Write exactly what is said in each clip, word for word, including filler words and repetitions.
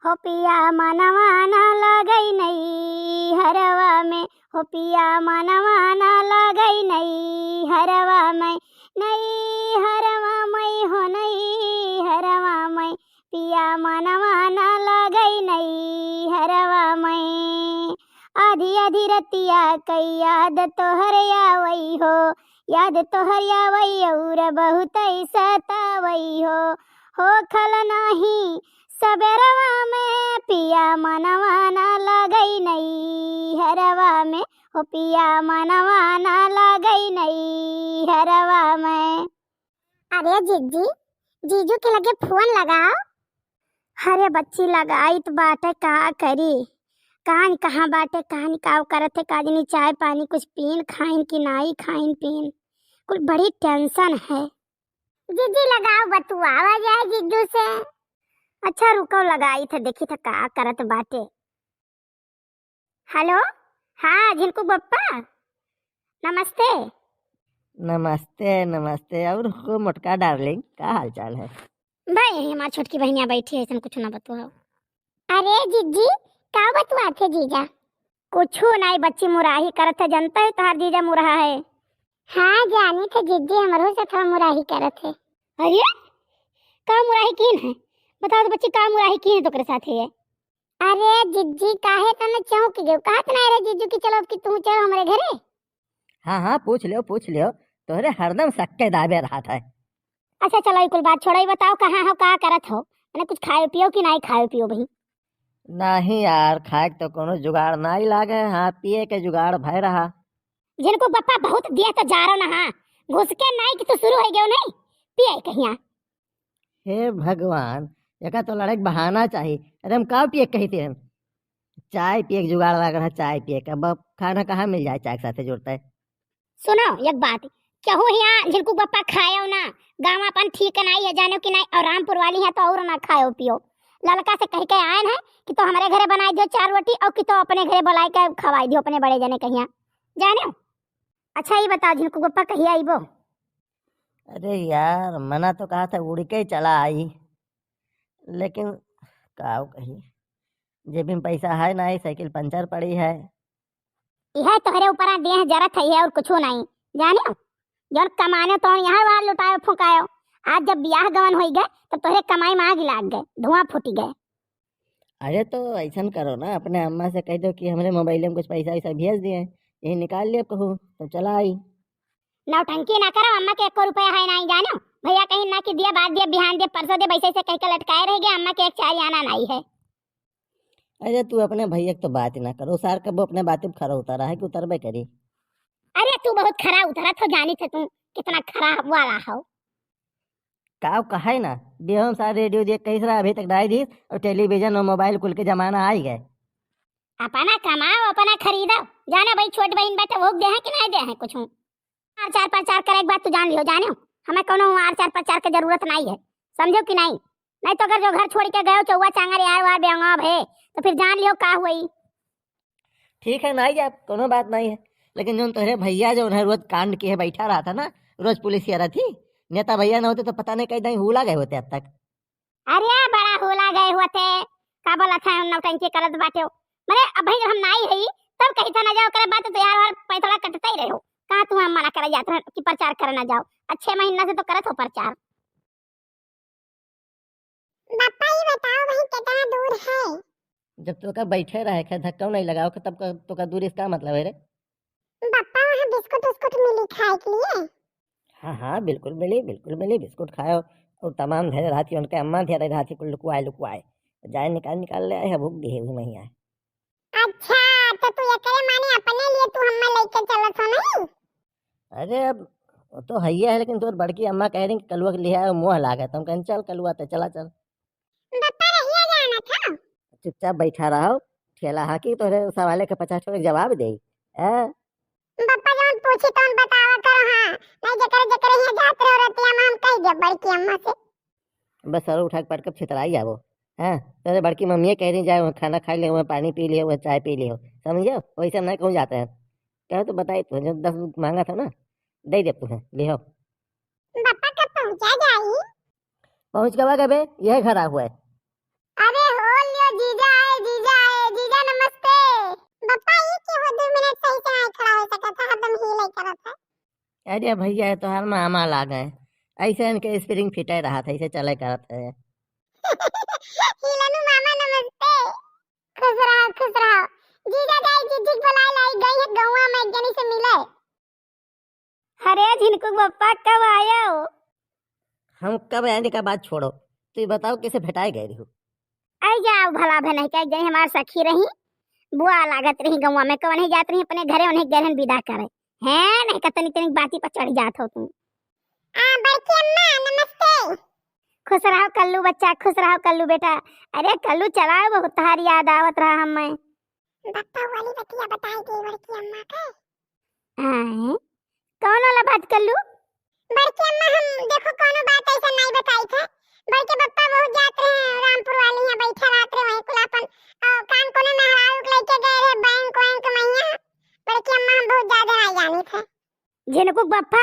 हो पिया मनवा ना लगई नैहरवा में, हो पिया मनवा ना लगई नैहरवा में, नैहरवा में हो नैहरवा में, पिया मनवा ना लगई नैहरवा में। आधी आधी रतिया कई याद तोहर आवई हो, याद तोहर आवई और बहुत सतावई हो। होखल नाही सबेरवा में, पिया मनवा ना लगई नैहरवा में, हो पिया मनवा ना लगई नैहरवा में। अरे जिज्जी, जीजू के लगे फोन लगाओ। अरे बच्ची, लगाइत बाटे, का करी, कहाँ न कहाँ बाटे, कहाँ न का करत है, का जनी चाय पानी कुछ पीन खाइन कि नाई खाइन पीन, कुल बड़ी टेंशन है। जीजी लगाओ, बतुआवा जाए जीजू से। अच्छा रुको, लगाइत है, देखी त का करत बाटे। हेलो, हाँ झिनकू बप्पा, नमस्ते। नमस्ते, नमस्ते। और हो मोटका डार्लिंग, का हाल चाल है? भाई, यही हमार छोटकी बहनिया बैठी है, ऐसन कुछ ना बतुआओ। अरे जिज्जी, का बतुआत है जीजा? कुछू नाई बच्ची, मुराही करत है, जनता है तोहार जीजा मुरहा है। हाँ जानी थे जिज्जी, हमरो से थोड़ा मुराही करत है। अरे का मुराही कीन है? बताओ तो बच्ची, का मुराही कीन है तोकरे साथे है? अरे जिज्जी, काहे तने चौंक गयो? कहत ना रे जिज्जू कि चलो, कि तू चलो हमरे घरे। हाँ हाँ, पूछ लियो, पूछ लियो, तोहरे हरदम सक्के दाबे रहत है। अच्छा चलो, ई कुल बात छोड़ो, ई बताओ कहाँ हो, का करत हो, मने कुछ खायो पियो कि नाई खायो पियो भाई? नहीं यार, खाए के तो कोनो जुगाड़ नाई लागे, हाँ पिए के जुगाड़ भय रहा। झिनकू बप्पा बहुत दिया तो जा रहो ना, हाँ घुस के नाई कि तू शुरू हो गयो नहीं पिए कहिया। हे भगवान, एका तो लड़े के बहाना चाही। अरे हम का पिए के कही थे हम? चाय पिए के जुगाड़ लाग रहा, चाय पिए के। अब खाना कहाँ मिल जाए चाय के साथे जुड़ता है? सुनो एक बात, केहू हियाँ झिनकू बप्पा खायो ना, गाँव अपन ठीक नाई है, जानो कि नाई, और रामपुर वाली है तो और ना खायो पियो। ललका से कह के आयन है कि तो हमरे घरे बनाई दियो चार रोटी और कि तो अपने घरे बुलाई के खवाई दियो अपने बड़े जने कहिया, जानो। अच्छा ई बताओ झिनकू बप्पा कहिया आइबो? अरे यार, मना तो कहा था उड़ के ही चला आई, लेकिन का कही, जेबी में पैसा है नाई, साइकिल पंचर पड़ी है। इहे तोहरे ऊपर देह जरत है और कुछो नाई, जानियो। जौन कमाने तौन यहाँ वार लुटायो फुकायो, आज जब बियाह गवन होई गए तब तोहरे कमाई में आग लाग गए, धुआं फूटी गए। अरे तो ऐसन करो ना, अपने अम्मा से कह दो कि हमरे मोबाइल में कुछ पैसा वैसा भेज दिए, यही निकाल लिया कहू, तो चला आई। नौटंकी ना करो, अम्मा के एको रुपया है नाई जानो। भैया कहीं ना कि दिया, बाद दिया, बिहान दिया, परसों दिया, वैसे से कह के लटकाए रह गए, अम्मा के एक चाय आना नाई है। अरे तू अपने भैया के तो बात ही ना करो, सार कबो अपने बात पे खरा उतरा है कि उतरबे करी। अरे तू बहुत खरा उतरत हो, जानी थे तू कितना खराब वाला हो। का कहे ना, देहो सार रेडियो देख कही सरा अभी तक डाई दीस और टेलीविजन और मोबाइल कुल के जमाना आई गए। अपना कमाओ, अपना खरीदो। जाना भाई, छोट बहन बाटे, वो दे हैं कि नहीं दे हैं कुछ? आर चार प्रचार करे के बात तू जान लियो, जाने हो, हमें कोनो आर चार प्रचार के जरूरत नहीं है, समझो कि नहीं? नहीं तो अगर जो घर छोड़ के गयो, चौवा चांगर यार वार बेंगवा भे, तो फिर जान लियो का हुई। ठीक है, नहीं जाब, कोनो बात नहीं है, लेकिन जो तोहरे भैया जो उन्हें रोज कांड किए बैठा रहा था ना, रोज पुलिस ये रहती, नेता भैया न होते तो पता नहीं कई दाई हुला गए होते अब तक। अरे बड़ा हुला गए होते, का बोला था हम नौटंकी करत बाटे हो। मने अब भाई हम नाई है, तब कही था ना जाओ करे बात तो यार वार पैतला कटते ही रहे हो। कहाँ तू हम मना करे जात रहे कि प्रचार करे ना जाओ, अच्छे महीना से तो करत हो प्रचार। बप्पा, ये बताओ भाई, कितना दूर है? जब तोका बैठे रहे के, धक्का नहीं लगाओ के, तब का, तोका दूर इसका मतलब है रे? बप्पा, वहाँ बिस्कुट उस्कुट मिली खाए के लिए? हाँ, हाँ, बिल्कुल मिली, बिल्कुल मिली, बिस्कुट खाओ। और तमाम धरे रहती, उनके अम्मा धरे रहती, कुल लुकवाए, लुकवाए। जाए निकाल, निकाल ले आए, भूख दी है, वही नहीं आए। अच्छा, तो तू एकरे माने अपने लिए तू हम्मा लेके चलत हो नहीं? अरे अब वो तो हइये है, लेकिन तोर बड़की अम्मा कह रही कि कलुआ के लिहा मोह लागे, तो हम कहन चल कलुआ ते चला चल। बप्पा रहिया जाना था। चुपचाप बैठा रहो, ठेला हाँकी तोहरे सवाले के पचास ठो जवाब दे। ए? बप्पा जौन पूछी तौन बतावा करो, हाँ, नहीं जकरे जकरे हियाँ जात रहो रतिया में हम कह दिया बड़की अम्मा से। बस सरो उठा के पटक छितराई जाबो। हाँ, तेरे बड़की मम्मी कह रही जाए, वहाँ खाना खा ले, वहाँ पानी पी ले, वहाँ चाय पी ले, समझो? वैसे हम नहीं कहूँ जाते हैं। कहो तो बताई तू, जब दस मांगा था ना, दे दे तू, ले हो। बप्पा कब पहुँचा जाई? पहुँच गवा गबे, यह घर आ हुआ है। अरे हो लियो अरे भैया, ये तोहार मामा लागे, ऐसे इनके स्प्रिंग फिटे रहत है, ऐसे चले करत है। हिलनु मामा नमस्ते। खुश रहो, खुश रहो। जीजा जाई, जीजी के बुलाए लाई, गई है गौवा में एक जनी से मिले। अरे झिनकू बप्पा, कब आयो? हम कब आए का बात छोड़ो, तू ये बताओ कैसे भेटाए गए रहो? आई जाओ भला भे नहीं कह गई, हमार सखी रही, बुआ लागत रही गौवा में, कौन ही जात रही अपने घरे, उन्हें गरहन विदा करे हैं, नहीं का तनी तनी बाती पर चढ़ जात हो तू। आ, बड़की अम्मा, नमस्ते। खुश रहो कल्लू बच्चा, खुश रहो कल्लू बेटा। अरे कल्लू चलाओ, बहुत तहार याद आवत रहा हमें। बप्पा वाली बतिया बताई दे बड़की अम्मा के। आए, कौन वाला बात कल्लू? बड़की अम्मा, हम देखो कौनो बात ऐसा नहीं बताई थे। बड़के बप्पा बहुत जात रहे रामपुर वाली, यहाँ बैठे रहत रहे वहीं कुलापन। और कान कोने मेहरारू के लेके गए रहे बैंक वैंक में यहाँ। बड़की अम्मा, हम बहुत ज्यादा नहीं जानी थे। झिनकू बप्पा,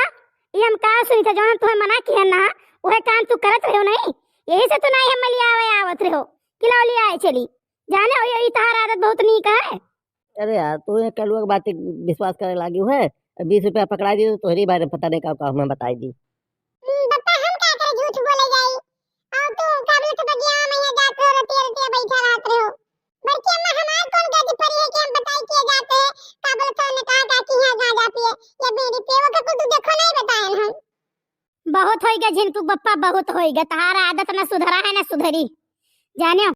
ये हम का सुनी थे, जौन हम तुम्हें मना किया ना, वह काम तू करत रहो नहीं, यही से तो नहीं हम लिया आवे आवत रहो, किलो लिया आए चली। जाने हो, ये तहार आदत बहुत नीक है। अरे यार, तू ये कलुआ के बात पे विश्वास करे लागी है, बीस रुपया पकड़ा दी तो तोहरी बारे में पता नहीं का, का हमें बताई दी। हम्म, बप्पा, हम का करे झूठ बोले जाई? और तू का बोले तो बगिया में यहाँ जात रहो, रतिया रतिया बैठा रहत रहो। बड़की अम्मा, हमार कौन गलती पड़ी है कि हम बताई किए जाते हैं? का बोले तो ने कहा का कि यहाँ गांजा पिए या बीड़ी पिए, वो का कुछ तू देखो नहीं बताएन हम। बहुत होइगा झिनकू बप्पा, बहुत होइगा, तहार आदत ना सुधरा है ना सुधरी, जानियो।